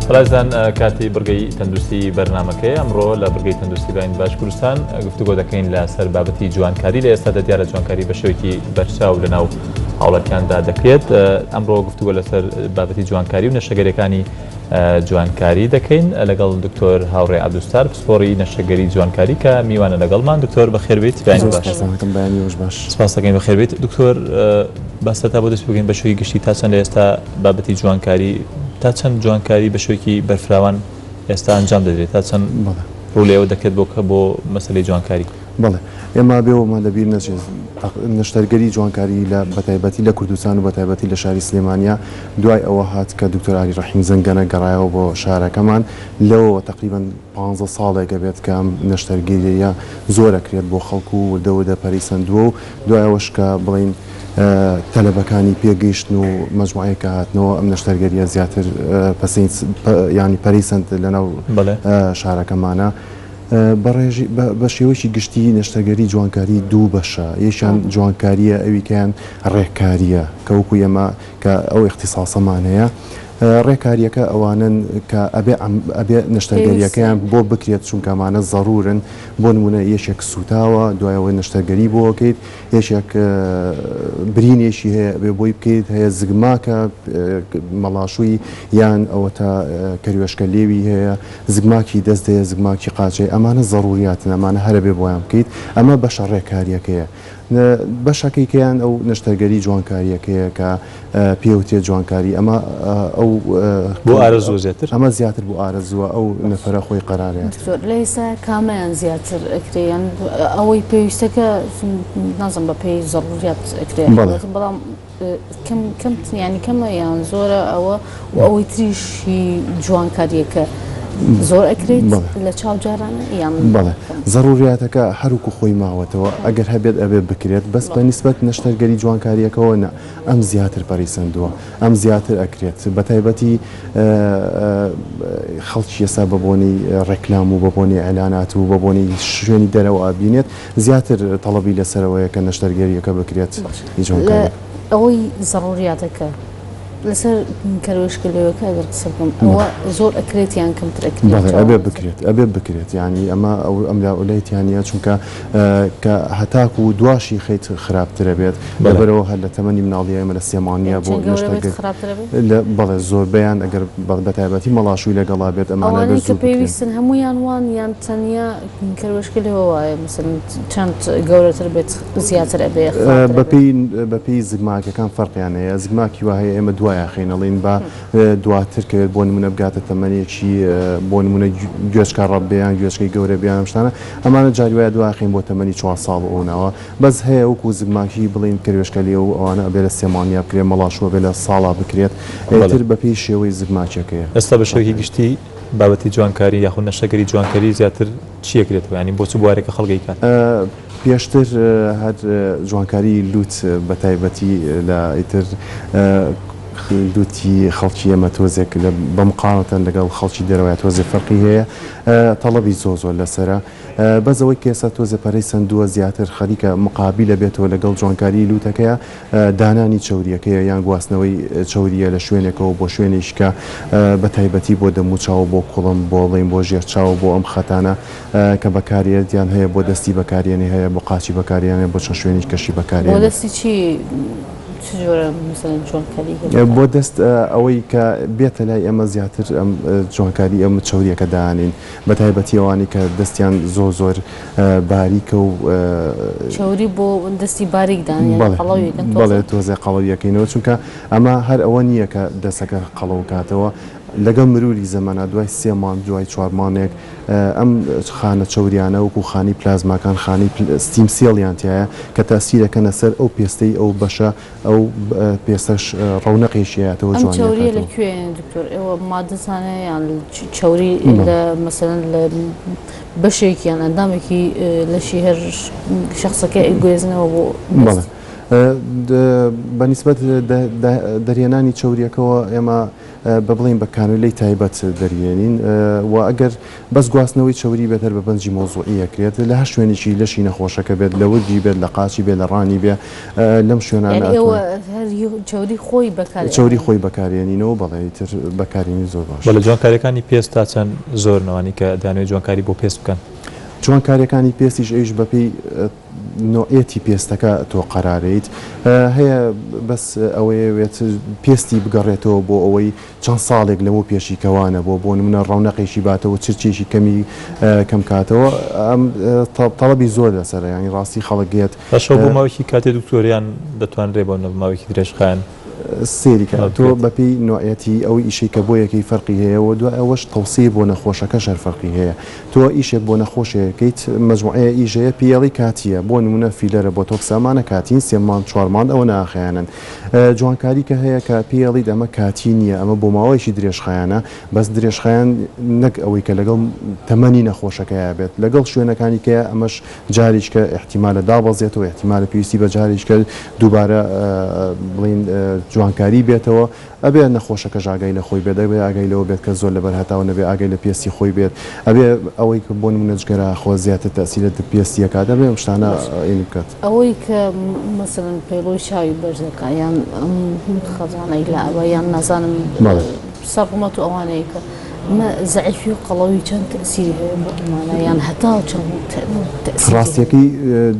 بەڕێزان کاتی بڕگەی تەندروستی بەرنمەکەی ئەمڕۆ لە بڕگەی تەندروستی باین باش کوردستان گفتوگۆ دەکەین لە سەر بابەتی جوانکاری لە ئێستادا دیارە جوانکاری بە شێوەیەکی بەرچاو لە ناو هاوڵاتیاندا دەکرێت ئەمڕۆ گفتوگۆ لەسەر بابەتی جوانکاری و نەشتەرگەریەکانی جوانکاری دەکەین لەگەڵ دکتۆر هاوڕێ عەبدولستار پسپۆڕی نەشتەرگەری جوانکاری کە میوانە لەگەڵمان دکتۆر بەخێربێیت بەیانی باش. باش. سپاس دەکەین بەخێربێیت دکتۆر با سەرەتا بۆ دەست بکەین بە شێوەی گشتی تا چەند لە ئێستا بابەتی جوانکاری تا چەند جوانکاری بە شێوەیەکی بەرفراوان ئێستا ئەنجام دەدرێت تا چەند ڕوو لێوە دەکرێت بۆ کە بۆ مەسەلەی جوانکاری؟ بەڵێ ئێمە بێ ئەوەمان لەبیر نەچێت نەشتەرگەری جوانکاری لە بەتایبەتی لە کوردستان و بەتایبەتی لە شاری سلێمانیا دوای ئەوە هات کە دکتۆر ئاری ڕەحیم زەنگەنە گەڕایەوە بۆ شارەکەمان لەوەوە تەقریبەن پانزە ساڵێک ئەبێت کە ئەم نەشتەرگەرییە زۆر ئەکرێت بۆ خەڵک و وردە وردە پەرەی سەندووە و دوای ئەوەش کە بڵێین تەلەبەکانی پێگەیشتن و مەجموعەیەک کە هاتنەوە ئەم نەشتەرگەرییە زیاتر پەسەی یانی پەرەی سەند لەناو شارەکەمانە. بە شێوەیەکی گشتی نەشتەرگەری جوانکاری دوو بەشە، یەکیان جوانکارییە ئەویکەیان ڕێککارییە کە وەکو ئێمە کە ئەو ئیختیساسەمان هەیە. ڕێکارییەکە ئەوانەن کە ئەبێ ئەبێ نەشتەرگەرییەکەیان بۆ بکرێت چونکە ئەمانە زەروورن بۆ نموونە یەکێک سووتاوە دوای ئەوەی نەشتەرگەری بۆ ئەکەیت یەکێک برینێکی هەیە ئەبێ بۆی بکەیت هەیە زگماکە مەڵاشووی یان ئەوەتا کەروێشکە لێوی هەیە زگماکی دەست هەیە زگماکی قاچ هەیە ئەمانە زەرووریاتن ئەمانە هەر ئەبێ بۆیان بکەیت ئەمە بەشە ڕێکارییەکەیە بەشەکەی کەیان ئەو نەشتەرگەری جوانکارییەکەیە کە پێوترێت جوانکاری ئەمە ئەو بۆ ئارەزووە زیاتر؟ ئەمە زیاتر بۆ ئارەزووە ئەو نەفەرە خۆی قەرارەیە. دکتۆر لە ئێستا کامەیان زیاتر ئەکرێ یان ئەوەی پێویستەکە نازم بە پێی زەڕوریات ئەکرێ بەڵام کەم کەم ینی کەمە یان زۆرە ئەوە و ئەوەی تریشی جوانکاریەکە زۆر ئەکرێت لە چاو جارانە یان بەڵێ زەڕوریاتەکە هەروکو خۆی ماوەتەوە ئەگەر هەبێت ئەبێ بکرێت بەس بە نیسبەت نەشتەرگەری جوانکاریەکەوە نا ئەم زیاتر پەرەی سەندووە ئەم زیاتر ئەکرێت بەتایبەتی خەڵکی ئێستا بە بۆنەی ڕێکلام و بە بۆنەی ئیعلانات و بە بۆنەی شوێنی دەرەوە ئەبینێت زیاتر تەڵەبی لەسەرەوەیە کە نەشتەرگەریەکە بکرێت هیچ هۆکارێک. ئەوەی زەڕوریاتەکە لەسەر کەروێشکە لێوەکە ئەگەر قسە بکەم ئەوە زۆر ئەکرێت یان کەمتر ئەکرێت؟ بەڵێ ئەبێ بکرێت ئەبێ بکرێت یانی ئەمە ئەو ئەملاولای تیا نییە چونکە کە هەتاکو دواشی خەیت خراپترە بێت لەبەرئەوە هەر لە تەمەنی مناڵیە ئێمە لە سێ مانگیا بۆ چەند گەورە بێت نەشتەرگەری خراپتر ئەبێت؟ لە بەڵێ زۆربەیان ئەگەر بەتایبەتی مەڵاشووی لەگەڵا بێت ئەمانە ئەبێ ئەوانەی کە زوو بکرێن. پێویستن هەموویان وان یان تەنیا کەروێشکە لێوە وایە مەسەلەن چەند گەورەتر بێت زیاتر ئەبێ خراپتر ئەبێ؟ بەپێی بەپێی زگماکەکان فەرقیان هەیە زگماکی وا هەیە ئێمە دوای ئەخەین ئەڵێین با دواتر کەوێت بۆ نمونە بگاتە تەمەنێکی بۆ نمونە گوێچکە ڕەپ بێ یان گوێچکەی گەورە بێ یان ئەم شتانە ئەمانە جاری وایە دوا ئەخەین بۆ تەمەنی چوار ساڵ و ئەو ناوە بەس هەیە وەکو زگماکی بڵێین کەروێشکە لێو و ئەوانە ئەبێ لە سێ مانگیا بکرێت مەڵاشوو ئەبێ لە ساڵا بکرێت ئیتر بەپێی شێوەی زگماکیەکەیە. ئێستا بە شێوەیەکی گشتی بابەتی جوانکاری یاخود نەشتەرگەری جوانکەری زیاتر چی ئەکرێتەوە یانی بۆ چ بوارێکە خەڵک ئەیکات؟ پێشتر هەر جوانکاری لوت بە تایبەتی لە ئیتر لوتی خەڵکی ئێمە تۆزێک لە بە مقارنەتەن لەگەڵ خەڵکی دەرەوەیا تۆزێ فەرقی هەیە تەڵەبی زۆر زۆر لەسەرە بەس ئەوەی کە ئێستا تۆزێ پەرەی سەندووە زیاتر خەریکە مقابیلە بێتەوە لەگەڵ جوانکاری لوتەکەیا دانانی چەورییەکەیە یان گواستنەوەی چەورییە لە شوێنێکەوە بۆ شوێنێکیکە بە تایبەتی بۆ دەموچاو بۆ کوڵم بۆ بڵێین بۆ ژێر چاو بۆ ئەم خەتانە کە بەکارێت یان هەیە بۆ دەستی بەکارێنێ هەیە بۆ قاچی بەکارێنێ بۆ چەند شوێنێکیکەشی بۆ بەکارێنێت. دەستی چی چ جۆرە مەسەلەن جوانکاری هەیە بۆ دەست ئەوەی کە بێتە لای ئێمە زیاتر ئەم جوانکاری ئەم چەورییەکە دانێین بە تایبەتی ئەوانەی کە دەستیان زۆر زۆر باریکە و. چەوری بۆ دەستی باریک دانێن بەڵێ قەڵەویەکەن تۆزێ؟ بەڵێ تۆزێ قەڵەویەکەینەوە چونکە ئەمە هەر ئەوە نییە کە دەسەکە قەڵەو کاتەوە لەگەڵ مروری زەمەنا دوای سێ مانگ دوای چوار مانێک ئەم خانە چەوریانە وەکو خانەی پلازماکان خانەی stem cell یان تیایە کە تاسیرەکەنە سەر ئەو پێستەی ئەو بەشە ئەو پێستەش ڕەونەقێکی ئەیاتەوە ئەم جوانی چەوریە لە ئەکاتەوە. کوێ دکتۆر ئێوە مادەتان هەیە یان چەوری بەڵێ. لە مەسەلەن لە بەشێک یان ئەندامێکی لەشی هەر شەخسەکە ئەیگوێزنەوە بۆ بەڵێ دەست؟ بە نیسبەت دەرهێنانی چەوریەکەوە ئێمە بە بڵێین بە کانولەی تایبەت دەریێنین و ئەگەر بەس گواستنەوەی چەوری بێت هەر بە بەنجی مەوزوعی ئەکرێت لە هەر شوێنێکی لەشی نەخۆشەکە بێت لە ورگی بێت لە قاچی بێت لە ڕانی بێ لەم شوێنانە یانی ئێوە هەر چەوری خۆی بەکار چەوری خۆی بەکارێنینەوە بەڵێ ئیتر بەکارێنین زۆر باش. بەڵێ جوانکاریەکانی پێست تا چەند زۆرن ئەوانەی کە دەیانەوێت جوانکاری بۆ پێست بکەن؟ جوانکاریەکانی پێستیش ئەویش بەپێی نوعیەتی پێستەکە تۆ قەرارەیت هەیە بەس ئەوەیەوێت پێستی بگەڕێتەوە بۆ ئەوەی چەند ساڵێک لەمەو پێشی کە وا نەبووە بۆ نمونە ڕەونەقێکی باتەوە چرچێکی کەمی کەم کاتەوە ئەم تەڵەبی زۆر لەسەرە یانی ڕاستی خەڵک گێت. باشە بۆ ماوەیەکی کاتی دکتۆر یان دەتوانرێ بۆ ماوەیەکی درێژخایەن؟ سەیری کە تۆ بەپێی نوعیەتی ئەو ئیشەی کە بۆ یەکەی فەرقی هەیە و دوای ئەوەش تەوسیەی بۆ نەخۆشەکەش هەر فەرقی هەیە تۆ ئیشێک بۆ نەخۆشێک ئەکەیت مەجموعەیە ئیش هەیە پێی ئەڵێی کاتیە بۆ نمونە فیلەرە بۆتۆکسە ئەمانە کاتین سێ مانگ چوار مانگ ئەوە ناخایەنن جوانکاری کە هەیە کە پێی ئەڵێیت ئەمە کاتی نییە ئەمە بۆ ماوەیەکی درێژخایەنە بەس درێژخایەن نەک ئەوەی کە لەگەڵ تەمەنی نەخۆشەکەیا بێت لەگەڵ شوێنەکانی کەیە ئەمەش جارێکە ئیحتیمالە دابەزێتەوە ئیحتیمالە پێویستی بە جارێکە دووبارە بڵێین جوانکاری بێتەوە ئەبێ نەخۆشەکەش ئاگای لە خۆی بێت ئەبێ ئاگای لەوە بێت کە زۆر لەبەر هەتاو نەبێ ئاگای لە پێستی خۆی بێت ئەبێ ئەوەی کە بۆ نمونە جگەرە خۆ زیاتر تەئسیر لە پێستی ئەکات ئەبێ ئەم شتانە ئینی بکات. ئەوەی کە مەسەلەن پێڵۆی چاوی بەرز ئەکا یان ئەم خەزانەی لابا یان نازانم بەڵێ. سەر ڕومەت و ئەوانەی کە ئەمە زەعیفی و قەڵەوی چەند تەئسیری هەیە بۆ ئەمانە یان هەتا چەند تەئسیری هەیە؟ ڕاستیەکەی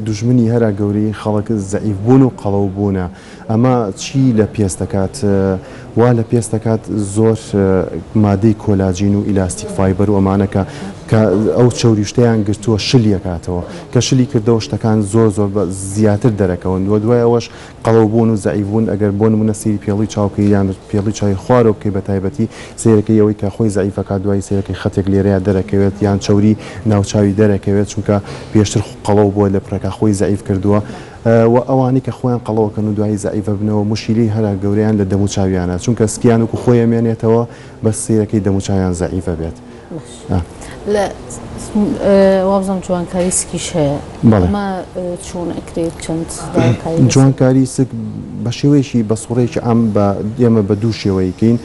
دوژمنی هەرە گەورەی خەڵک زەعیف بوون و قەڵەو بوونە ئەمە چی لە پێست دەکات؟ وا لە پێست دەکات زۆر مادەی کۆلاجین و elastic fiber و ئەمانە کە کە ئەو چەوری شتەیان گرتووە شلی ئەکاتەوە کە شلی کردەوە شتەکان زۆر زۆر بە زیاتر دەرەکەون و دوای ئەوەش قەڵەو بوون و زەعیف بوون ئەگەر بۆ نمونە سەیری پێڵوی چاو بکەی یان پێڵوی چاوی خوارەوە بکەی بە تایبەتی سەیرەکەی ئەوەی کە خۆی زەعیف ئەکات دوایی سەیرەکەی خەتێک لێرەیا دەرەکەوێت یان چەوری ناوچاوی دەرەکەوێت چونکە پێشتر قەڵەو بووە لە پڕێکا خۆی زەعیف کردووە وە ئەوانەی کە خۆیان قەڵەوەکەن و دوایی زەعیف ئەبنەوە موشکیلەی هەرە گەورەیان لە دەموچاویانە چونکە سکیان وەکو خۆی ئەمێنێتەوە بەس سەیرەکەی دەموچاویان زەعیف ئەبێت. باش لە وابزانم جوانکاری سکیش هەیە بەڵێ. ئەمە چۆن ئەکرێت چەند داواکاری لەسەر؟ جوانکاری سک بە شێوەیەکی بە سوڕێکی عام بە ئێمە بە دوو شێوەی کەین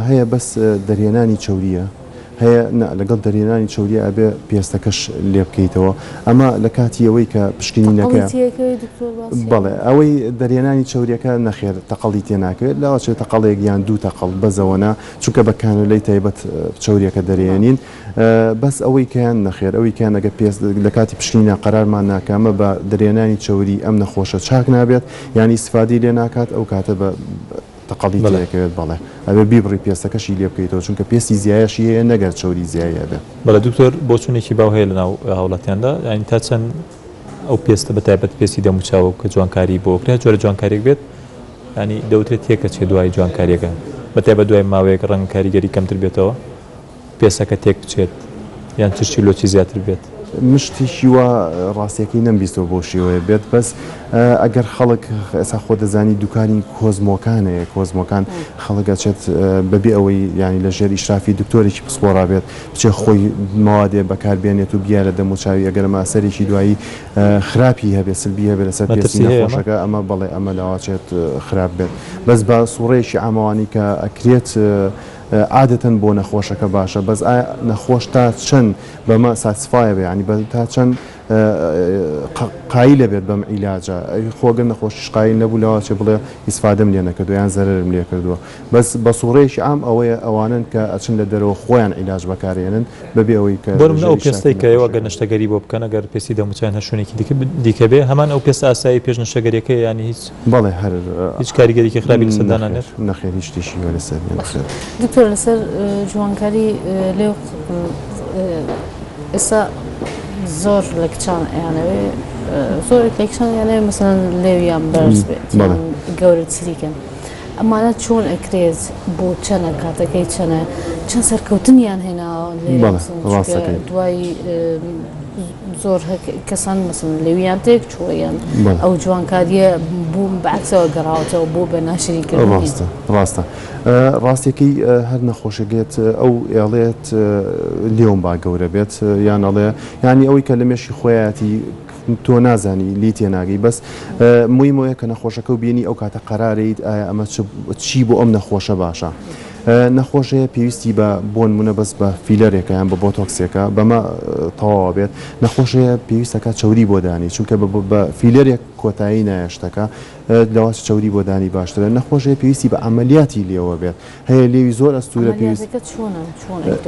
هەیە بەس دەرهێنانی چەوریە هەیە نا لەگەڵ دەرهێنانی چەوریە ئەبێ پێستەکەش لێ بکەیتەوە ئەمە لە کاتی ئەوەی کە پشکنینەکە تەقەڵی تێکەوێت دکتۆر باسی بەڵێ ئەوەی دەرهێنانی چەوریەکە نەخێر تەقەڵی تێ ناکەوێت لاوەچێ تەقەڵێک یان دوو تەقەڵ بەزەوەنا چونکە بە کانۆلەی تایبەت چەوریەکە دەرێنین بەس ئەوەی کەیان نەخێر ئەوی کەیان ئەگەر پێست لە کاتی پشکنینا قەرارمان نا کە ئەمە بە دەرێنانی چەوری ئەم نەخۆشە چاک نابێت یان ئیستفادەی لێ ناکات ئەو کاتە بە تەقەڵی بەڵێ. تێکەوێت بەڵێ ئەبێ بیبڕی پێستەکەشی لێ بکەیتەوە چونکە پێستی زیایەشی هەیە نەگەر چەوری زیای هەبێ. بەڵێ دکتۆر بۆچونێکی باو هەیە لەناو هاوڵاتیاندا یانی تا چەند ئەو پێستە بە تایبەت پێستی دەموچاو کە جوانکاری بۆ کرا جۆرە جوانکاریەک بێت یانی دەوترێت تێکەچێ دوای جوانکاریەکە بە تایبەت دوای ماوەیەک ڕەنگ کاریگەری کەمتر بێتەوە پێستەکە تێک بچێت یان چرچی لۆچی زیاتر بێت. من شتێکی وا ڕاستیەکەی نەمبیستوە بەو شێوەیە بێت بەس ئەگەر خەڵک ئێستا خۆ دەزانی دوکانی کۆزمۆکان هەیە کۆزمۆکان خەڵک ئەچێت بەبێ ئەوەی یانی لە ژێر ئیشرافی دکتۆرێکی پسپۆڕا بێت بچێت خۆی مەوادێ بەکار بێنێت و بیا لە دەموچاوی ئەگەر ئەمە ئەسەرێکی دوایی خراپی هەبێت سلبی هەبێت لەسەر پێستی مەترسی هەیە ئەمە؟ نەخۆشەکە ئەمە بەڵێ ئەمە لەواچێت خراپ بێت بەس بە سوڕەیەکی عامەوانی کە ئەکرێت عادەتەن بۆ نەخۆشەکە باشە بەس ئایا نەخۆش تا چەند بەمە satisfy ئەبێ یانی بە تا چەند قایلە بێت بەم عیلاجە خۆ گەر نەخۆشیش قایل نەبوو لەواچێ بڵێ ئیسفادەم لێ نەکردووە یان زەرەرم لێ کردووە بەس بە سوڕەیەکی عام ئەوەیە ئەوانەن کە ئەچن لە دەرەوە خۆیان عیلاج بەکارێنن بەبێ ئەوەی کە بۆ لە نمونە ژێر ئەو ئیشرافی پێستەی کە ئێوە گەر نەخۆشەکە. نەشتەگەری بۆ بکەن ئەگەر پێستی دەموچاویان هەر شوێنێکی دیکە دیکە بێ هەمان ئەو پێستە ئاسایی پێش نەشتەگەریەکەیە یانی هیچ بەڵێ هەر هیچ کاریگەریکی خراپی لەسەر نەخێر دانانێت؟ نەخێر هیچ شتێکی وا لەسەر نیە نەخێر. دکتۆر لەسەر جوانکاری لێو ئێستا زۆر لە کچان ئەیانەوێ زۆرێک لە کچان ئەیانەوێ مەسەلەن لێویان بەرز بێت بەڵێ. یان گەورەتری کەن ئەمانە چۆن ئەکرێت بۆ چەنە کاتەکەی چەنە چەند سەرکەوتنیان هێناوە لێرە بەڵێ مەسەلەن چونکە ڕاستەکەی. دوای زۆر کەسان مەسەلەن لێویان تێک چووە یان بەڵێ. ئەو جوانکاریە بوو بەعکسەوە گەڕاوەتەوە بۆ بە ناشرین کردنی. ڕاستە ڕاستە ڕاستیەکەی هەر نەخۆشێک یەت ئەو ئێڵێت لێوم با گەورە بێت یان ئەڵێ یانی ئەوەی کە لە مێشکی خۆیەتی. تۆ نازانی لی تێناگەی بەس مویم ئەوەیە کە نەخۆشەکە و بینی ئەو کاتە قەرارەیت ئایا ئەمە چی بۆ ئەم نەخۆشە باشە. نەخۆش هەیە پێویستی بە بۆنمونە بەس بە فیلەرێکە یان بە بۆتۆکسێکە بەمە تەواوە بێت نەخۆش هەیە پێویستەکە چەوری بۆ دانی چونکە بە فیلەرێک کۆتایی نایە شتەکە لەوە چەوری بۆ دانی باشترە نەخۆش هەیە پێویستی بە عەمەلیاتی لێوە بێت هەیە لێوی زۆر ئەستورە پێویست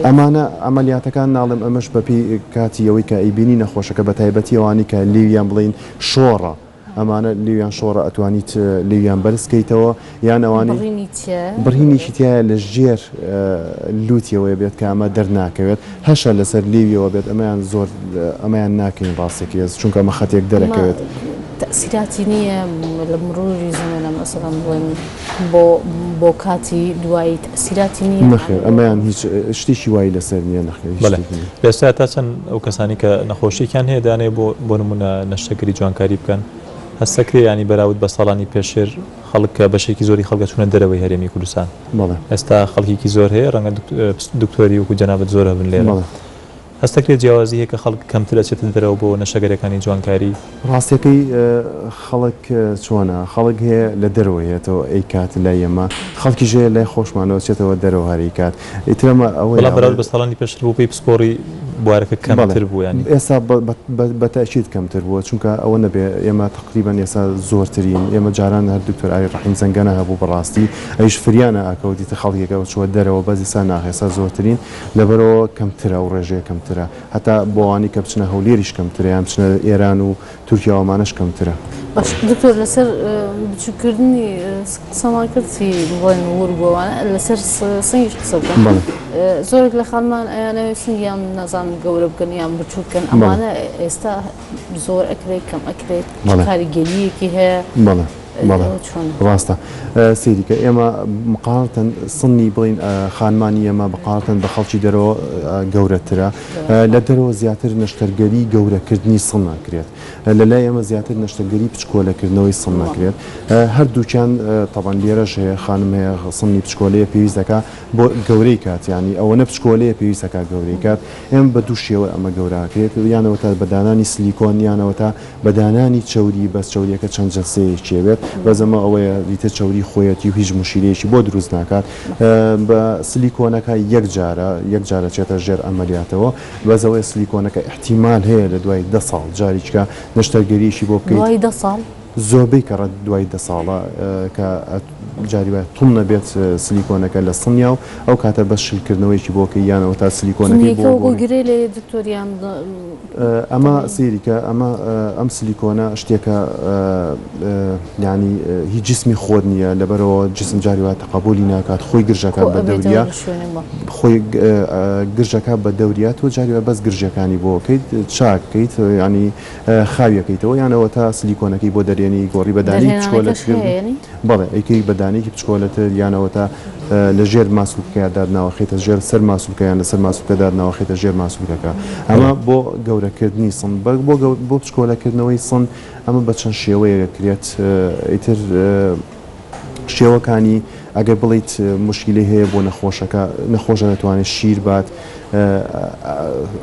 ئەمانە عەمەلیاتەکان ناڵێم ئەمەش بەپێی کاتی ئەوەی کە ئەیبینی نەخۆشەکە بەتایبەتی ئەوانەی کە لێویان بڵێین شۆڕە ئەمانە لێویان شۆڕە ئەتوانیت لێویان بەرز کەیتەوە یان ئەوانەی بڕینی تیایە؟ بڕینێکی تیایە لە ژێر لوتیەوەیە بێت کە ئەمە دەرناکەوێت هەشە لەسەر لێویەوە بێت ئەمەیان زۆر ئەمەیان ناکەین ڕاستەکەی چونکە ئەمە خەتێک ئەمە دەرەکەوێت. تەئسیراتی نییە لە مروری زەمەنە مەسەلەن بڵێن بۆ بۆ کاتی دوایی تەئسیراتی نییە نەخێر ئەمەیان هیچ شتێکی وای لەسەر نییە نەخێر هیچ بەڵێ شتێکی نییە. لە ئێستایا تا چەند ئەو کەسانەی کە نەخۆشیەکیان هەیە دانەیە بۆ بۆ نموونە نەشتەرگەری جوانکاری بکەن هەستەکرێ یانی بەراورد بە ساڵانی پێشر خەڵک کە بەشێکی زۆری خەڵک ئەچوونە دەرەوەی هەرێمی کوردستان بەڵێ. ئێستا خەڵکێکی زۆر هەیە ڕەنگە دکتۆری وەکو جەنابت زۆر هەبن لێرە بەڵێ. هەستەکرێ جیاوازی هەیە کە خەڵک کەمتر ئەچێتە دەرەوە بۆ نەشتەرگەریەکانی جوانکاری؟ ڕاستیەکەی خەڵک چۆنە خەڵک هەیە لە دەرەوە یەتەوە ئەیکات لای ئێمە خەڵکیش هەیە لای خۆشمانەوە چێتەوە دەرەوە هەر ئەیکات ئیتر ئەمە ئەوەیە بەڵام بەراورد بە ساڵانی پێشتر بۆ پێی پسپۆڕی بوارەکە بەڵێ کەمتر بوو یانی؟ ئێستا بە تەئکید کەمتر بووە چونکە ئەوە نەبێ ئێمە تەقریبەن ئێستا زۆرترین ئێمە جاران هەر دکتۆر ئاری ڕەحیم زەنگەنە هەبوو بەڕاستی ئەویش فریا نەئەکەوت ئیتر خەڵکێک ئەچووە دەرەوە بەس ئێستا نا ئێستا زۆرترین لەبەرئەوە کەمترە ئەو ڕێژەیە کەمترە هەتا بۆ ئەوانەی کە بچنە هەولێریش کەمترە یان بچنە ئێران و تورکیا و ئەمانەش کەمترە. باشە دکتۆر لەسەر بچوککردنی سک قسەمان کرد چی بڵێن ورگ و ئەوانە لەسەر سنگیش قسە بکەم بەڵێ. زۆرێک لە خانمان ئەیانەوێت سنگیان نازانم گەورە بکەن یان بچوک بکەن بەڵێ. ئەمانە ئێستا زۆر ئەکرێت کەم ئەکرێت چ بەڵێ. کاریگەرییەکی هەیە؟ بەڵێ. بەڵێ ڕاستە سەیری کە ئێمە مقارنەتەن سنی بڵین خانمانی ئێمە بقارنەتەن بە خەڵکی دەرەوە گەورەترە لە دەرەوە زیاتر نەشتەرگەری گەورەکردنی سن ناکرێت لە لای ئێمە زیاتر نەشتەرگەری پچکۆلەکردنەوەی سن ناکرێت هەردووکیان تەبعەن لێرەش هەیە خانم هەیە سنی پچکۆلەیە پێویست دەکا بۆ گەورەی کات یانی ئەوەنە پچکۆلەیە پێویست دەکا گەورەی کات ئێمە بە دوو شێوە ئەمە گەوراکرێت یانەوە تا بە دانانی سلیکۆن یانەوە تا بە دانانی چەوری بەس چەوریەکە چەند جەلسەیەکی ئەوێت بەس ئەمە ئەوەیە ئیتر چەوری خۆیەتی و هیچ موشیلەیەکی بۆ دروست ناکات بە سلیکۆنەکە یەک جارە یەک جارە چێتە ژێر عەمەلیاتەوە بەس ئەوەیە سلیکۆنەکە ئیحتیمال هەیە لە دوای دە ساڵ جاریچکە نەشتەرگەریەکی بۆ بکەیت دوای دە ساڵ؟ زۆربەی کەڕەت دوای دە ساڵە کە جاری وایە توند نەبێت سلیکۆنەکە لە سنیا و ئەو کاتە بەس شلکردنەوەیەکی بۆ کەی یان ئەوەتا سلیکۆنەکەی بۆ توندیەکە وەکو گۆڕی. گرێ لێ دکتۆر یان ئەمە سەیری کە ئەمە ئەم سلیکۆنە شتێکە یانی هی جسمی خۆت نییە لەبەرەوە جسم جاری وایە تەقەبولی ناکات خۆی گرژەکات کۆ بە ئەبێتەوە دەوریا لە شوێنێک بە. خۆی گرژەکات بە دەوریا تۆ جاری وایە بەس گرژەکانی بۆ کەیت چاک کەیت یانی خاویەکەیتەوە یان ئەوەتا سلیکۆنەکەی بۆ دەرێنی گۆڕی بە دانەی دەرهێنانەکەش بچکۆلەتر هەیە یانی؟ بەڵێ ئەیکەی بە دانەیەکی بچکۆلەتر یان ئەوەتا لە ژێر ماسولکەیا دادناوە خەیتە ژێر سەر ماسولکە یان لەسەر ماسولکە دادناوە خەیتە ژێر ماسولکەکە ئەمە بۆ گەورەکردنی سن بە بۆ بۆ بچکۆلەکردنەوەی سن ئەمە بە چەند شێوەیەک کرێت ئیتر شێوەکانی ئەگەر بڵیت موشکیلەی هەیە بۆ نەخۆشەکە نەخۆشە دەتوانێت شیر بات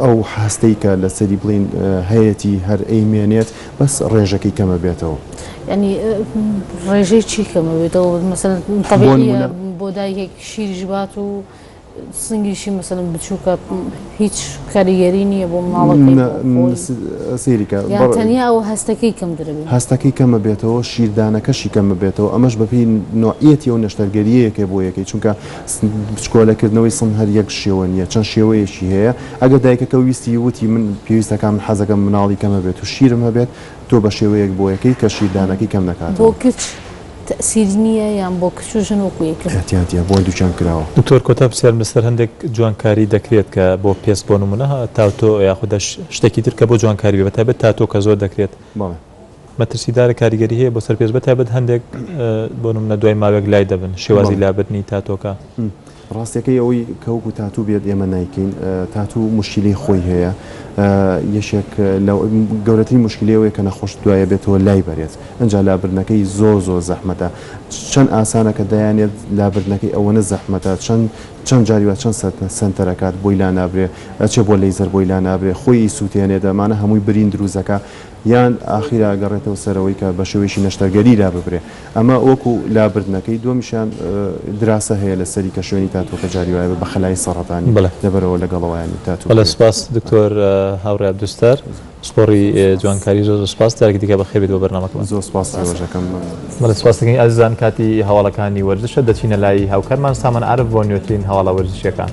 ئەو هەستەی کە لەسەری بڵین هەیەتی هەر ئەیمێنێت بەس ڕێژەکەی کەمە بێتەوە. یانی ڕێژەی چی کەمە بێتەوە مەسەلەن تەبیعیە بۆ دایکێک شیریش بات و سنگیشی مەسەلەن بچووکە هیچ کاریگەری نییە بۆ مناڵەکەی بۆ خۆی سەیری کە یان تەنیا ئەو هەستەکەی کەم درەبێ؟ هەستەکەی کەمە بێتەوە شیردانەکەشی کەمە بێتەوە ئەمەش بەپێی نۆعیەتی ئەو نەشتەرگەریەیەکە بۆ یەکەی چونکە بچکۆلەکردنەوەی سن هەر یەک شێوە نییە چەند شێوەیەکی هەیە ئەگەر دایکەکە ویستی وتی من پێویستەکە من حەزەکەم مناڵی کەمە بێت و شیرم هەبێت تۆ بە شێوەیەک بۆ یەکەی کە شیردانەکەی کەم بۆ دەکاتەوە. کچ تەئسیر نییە یان بۆ کچ و ژن وەکو یەکن؟ ئیعتیادیە بۆ هەردووکیان کراوە. دکتۆر کۆتا پرسیارم لەسەر هەندێک جوانکاری دەکرێت کە بۆ پێست بۆ نمونە تاتۆ یاخود شتێکی تر کە بۆ جوانکاری بێ بەتایبەت تاتۆ کە زۆر دەکرێت بەڵێ. مەترسیدارە کاریگەری هەیە بۆ سەر پێست بەتایبەت هەندێک بۆ نمونە دوای ماوێک لای دەبن شێوازی لابردنی تاتۆکە. ڕاستیەکەی ئەوەی کە وەکو تاتوو بێت ئێمە نایکەین تاتوو موشکیلەی خۆی هەیە یەکێک لە گەورەترین موشکیلەی ئەوەیە کە نەخۆش دوایە بێتەوە لای بەرێت ئینجا لابردنەکەی زۆر زۆر زەحمەتە چەند ئاسانە کە دایانێت لابردنەکەی ئەوەنە زەحمەتە چەند چەند جاری وا چەند سەنتەرەکات بۆی لانابرێ ئەچێ بۆ لەیزەر بۆی لانابرێ خۆی ئیسوتێنێت ئەمانە هەمووی برین دروست دەکا. یان ئاخیرا ئەگەڕێتەوە سەر ئەوەی کە بە شێوەیەکی نەشتەرگەری لاببرێ. ئەمە وەکو لابردنەکەی. دووەمیشیان دراسە هەیە لەسەری کە شوێنی تاتووەکە جاری وایە بە خەلای سەڕەتانی بەڵێ. لەبەرئەوە لەگەڵەوەیانی تاتوو بەڵێ بکرێت. سوپاس دکتۆر هاوڕێ عەبدولستار پسپۆڕی جوانکاری زۆر زۆر سوپاس جارێکی دیکە بەخێربێیت بۆ بەرنامەکەمان. زۆر سوپاسی ئێوەش ئەکەم. بەڵێ سوپاس دەکەین ئازیزان کاتی هەواڵەکانی وەرزشە دەچینە لای هاوکارمان سامان عارف بۆ نوێترین هەواڵە وەرزشیەکان.